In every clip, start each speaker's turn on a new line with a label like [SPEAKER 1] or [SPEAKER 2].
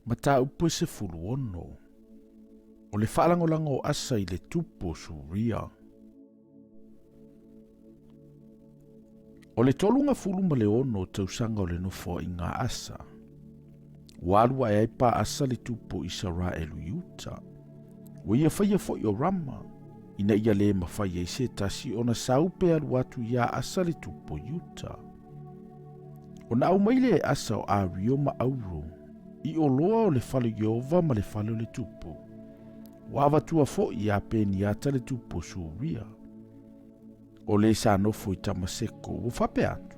[SPEAKER 1] Mataupu e 16. O le faalagolago o Asa i le tupu o Suria. O le 36 o tausaga o le nofoaiga a Asa, ua alu ae ai Paasa le tupu o Isaraelu i uta. Ua ia faia foi o Rama, ina ia le mafai ai se tasi ona sau pe alu atu iā Asa le tupu o Iuta. Ona aumai lea e Asa o Ario ma Auro, i oloa o le fale o Ieova ma le fale o le tupu. Ua avatua foi iā Peniata le tupu o Suria. O le sa nofo i Tamaseko ua faapea atu,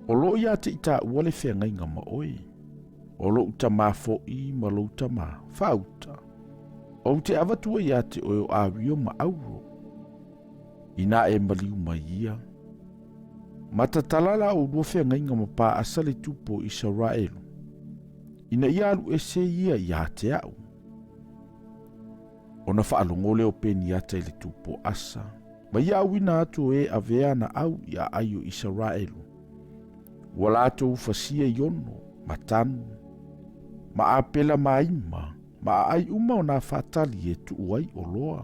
[SPEAKER 1] O loo iā te i tāua le feagaiga ma oe, o lou tamā foʻi ma lou tamā, faauta. Ou te avatua iā te oe o Ario ma Auro. Inā e maliu mai ia, ma tatala la oulua feagaiga ma Paasa le tupu o Isaraelu, ina ia alu ese ia iā te a'u. Ona faalogo lea o Peniata i le tupu o Asa, ma ia auina atu o e avea ana au i aai o Isaraelu. Ua latou fasia i ono, ma tanu, ma apela ma aima, ma aai uma o nā faatali e tuu ai oloa.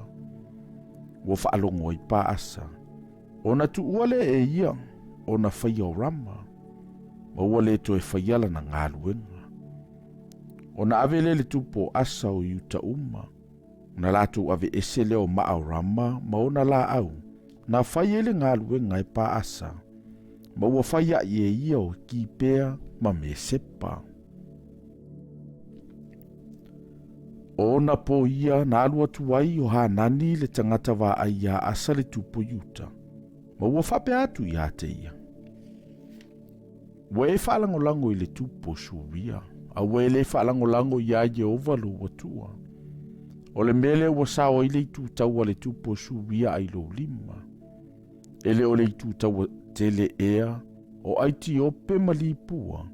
[SPEAKER 1] Ua faalogo ai Paasa, ona tuua lea e ia ona faia o Rama, ma ua le toe faia lana galuega. Ona ave lea i le tupu o Asa o Iuta uma, ona latou aveese lea o maa o Rama ma ona laau, na fai ai le galuega e Paasa, ma ua fai aʻi e ia o Kipea ma Mesepa. O ona pō ia na alu atu ai o Hanani le tagata vaai iā Asa le tupu o Iuta, ma ua faapea atu iā te ia, Ua e faalagolago i le tupu o Suria, a ua e le faalagolago iā Ieova lou Atua. O le mea lea ua sao ai le itu taua a le tupu o Suria ai lou lima. E le o le itu taua tele ea o Aitiope ma Lipua,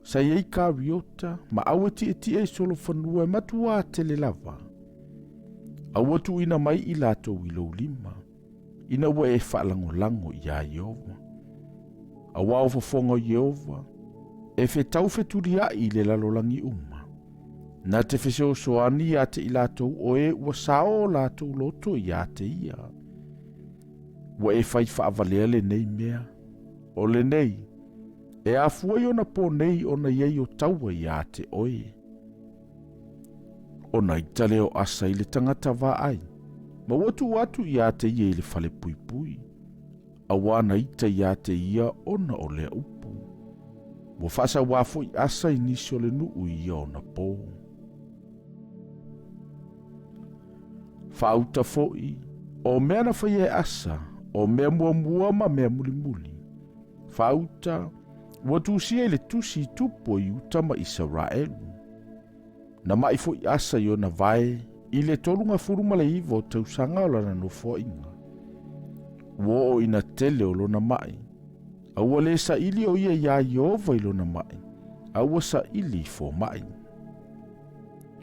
[SPEAKER 1] sa i ai Kariota ma aue tietie i solofanua e matuā tele lava. A ua tuuina mai i latou i lou lima, ina ua e faalagolago iā Ieova. Auā o fofoga o Ieova, e fetau fetuliaʻi i le lalolagi uma. Na te fesoasoani iā te i latou o e ua sao o latou loto iā te ia. Ua e fai faavalea lenei mea, o lenei, e afua i ona pō nei ona i ai o taua iā te oe. Ona ita lea o Asa i le tagata vaai, ma ua tuu atu iā te ia i le fale puipui, auā na ita iā te ia ona o lea upu. Ua faasauā foi Asa i nisi o le nuu i ia ona pō. Faauta foi, o mea na faia e Asa, o mea muamua ma mea mulimuli. Faauta, ua tusia i le tusi i tupu o Iuta ma Isaraelu. Na mai foi Asa i ona vae i le 39 o tausaga o lana nofoaiga. Ua oo ina tele o lona mai, a ua le saili o ia iā Ieova i lona mai, a ua saili i fomai.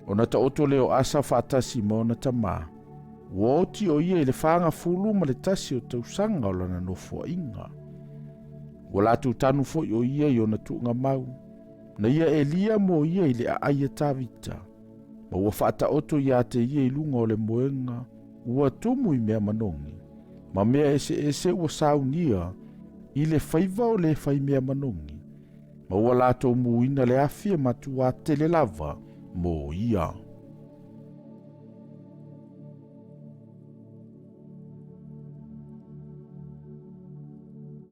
[SPEAKER 1] Ona taoto lea o Asa faatasi ma ona tamā, ua oti o ia i le 41 o tausaga o lana nofoaiga. Ua latou tanu foi o ia i ona tuugamau, na ia Elia mo ia i le aai a Tavita, ma ua faataoto iā te ia i luga o le moega ua tumu i mea manogi, ma mea eseese ua saunia i le faiva o le fai mea manogi, ma ua latou muina le afi e matuā tele lava mo ia.